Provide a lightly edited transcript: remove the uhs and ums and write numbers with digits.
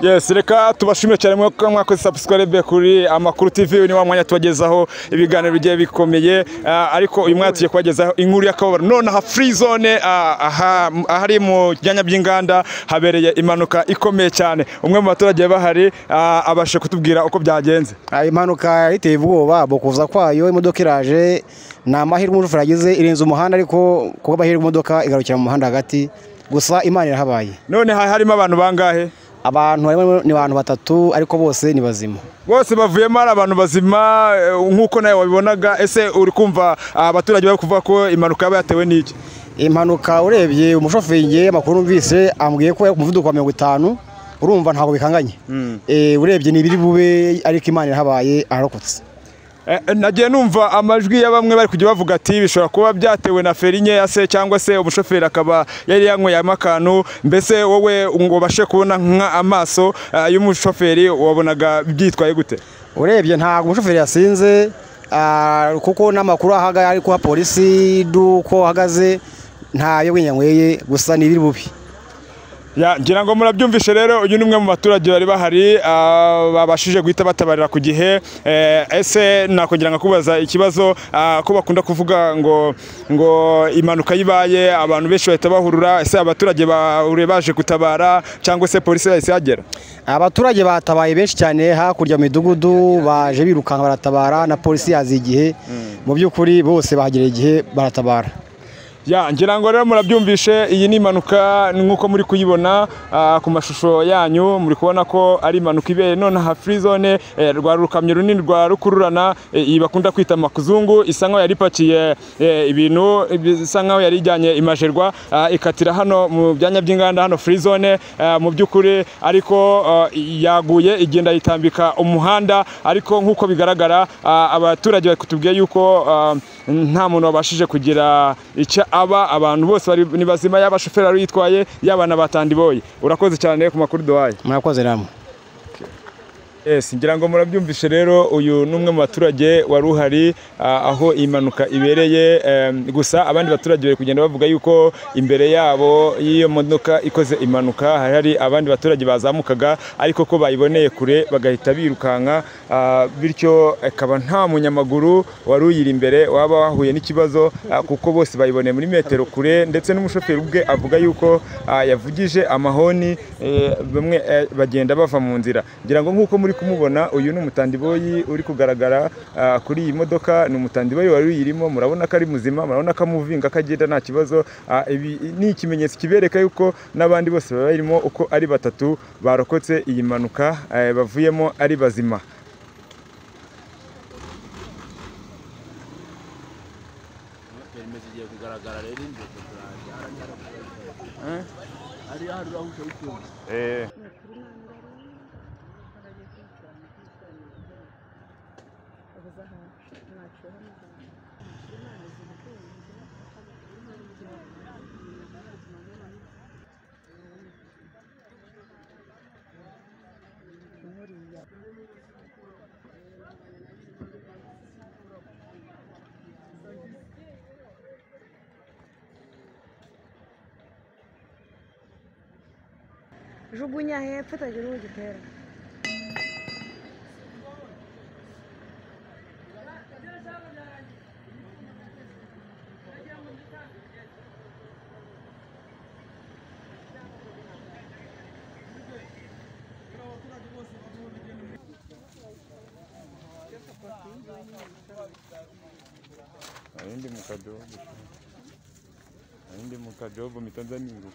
Yes, reka tubashimire cyane mwakoze subscribe kuri Amakuru TV. Ni wa mwanya tubagezaho ibiganiro bigiye bikomeye, ariko uyu mwanya tugiye kubagezaho inkuru y'akababaro. None aha free zone, ahari mu byanya by'inganda habereye impanuka ikomeye cyane. Umwe mu baturage bahari abashe kutubwira uko byagenze. Impanuka iteye ubwoba, bokuza kwayo imodoka iraje, ni amahirwe umushoferi agize irenze umuhanda, ariko kuko amahirwe imodoka igarukira mu muhanda hagati, gusa Imana irahabaye. None harimo abantu bangahe? Abantu harimo ni abantu batatu, ariko bose ni bazima. Bose bavuyemo ari abantu bazima nk'uko nawe wabibonaga. Ese uri kumva abaturage bari kuvuga ko impanuka yaba yatewe n'iki? Impanuka urebye umushoferi, amakuru numvise ambwiye ko yari ku muvuduko wa 50, urumva ntabwo bikanganye. Urebye ni ibiri bube, ariko Imana irahabaye ararokotse. Nagiye numva amajwi ya bamwe bari kujya bavuga ati bishobora kuba byatewe na feri nkeya se, cyangwa se umushoferi akaba yari yanyweye amakanu. Mbese wowe ngo bashe kubona nka amaso y'umushoferi wabonaga byitwaye gute? Urebye ntabwo umushoferi yasinze, kuko n'amakuru ahaga ari kwa polisi duko ahagaze ntayo yanyweye, gusa ni ibiri bubi. Ya, ngira ngo murabyumvishe rero, uyu ni umwe mu baturage bari bahari babashije guhita batabarira ku gihe. Ese nakongera ngakubaza ikibazo, ko bakunda kuvuga ngo impanuka yibaye abantu benshi bahita bahurura, ese abaturage bahure baje gutabara cyangwa se polisi yahise yagera? Abaturage batabaye benshi cyane hakurya mu midugudu, baje birukanka baratabara, na polisi yazi igihe. Mu by'ukuri bose bahagereye igihe baratabara. Ya, ngira ngo rero murabyumvishe, iyi ni impanuka nk'uko muri kuyibona ku mashusho yanyu, muri kubona ko ari impanuka ibereye none aha free zone. Rwa rukamyo runini rwa rukururana, iyi bakunda kwita makuzungu, isa nkaho yari ipakiye ibintu, bisa nkaho yari ijyanye imajerwa, ikatira hano mu byanya by'inganda hano free zone. Mu by'ukuri ariko yaguye igenda yitambika umuhanda, ariko nk'uko bigaragara abaturage bari kutubwiye yuko nta muntu wabashije kugira icyo aba, abantu bose bari ni bazima, yaba shoferi ari yitwaye, yaba n'abatandiboye. Urakoze cyane ku makuru duhaye. Murakoze namwe. Yes, ngira ngo murabyumvishe rero, uyu ni umwe mu baturage wari uhari aho impanuka ibereye. Gusa abandi baturage bari kugenda bavuga yuko imbere yabo y'iyo modoka ikoze impanuka hari abandi baturage bazamukaga, ariko ko bayiboneye kure bagahita birukanka, bityo akaba nta munyamaguru wari uyiri imbere waba wahuye n'ikibazo, kuko bose bayiboneye muri metero kure. Ndetse n'umushoferi ubwe avuga yuko yavugije amahoni, bamwe bagenda bava mu nzira. Ngira ngo nk'uko muri kumubona, uyu ni umutandiboyi uri kugaragara kuri iyi modoka, ni umutandiboyi wari uyirimo. Murabona ko ari muzima, murabona ko amuvinga akagenda nta kibazo. Ibi ni ikimenyetso kibereka yuko n'abandi bose barimo uko ari batatu barokotse iyi mpanuka, bavuyemo ari bazima. Jugunya hepfo utagira uwo ugitera. Ndi mu kajobo mitanzaniya.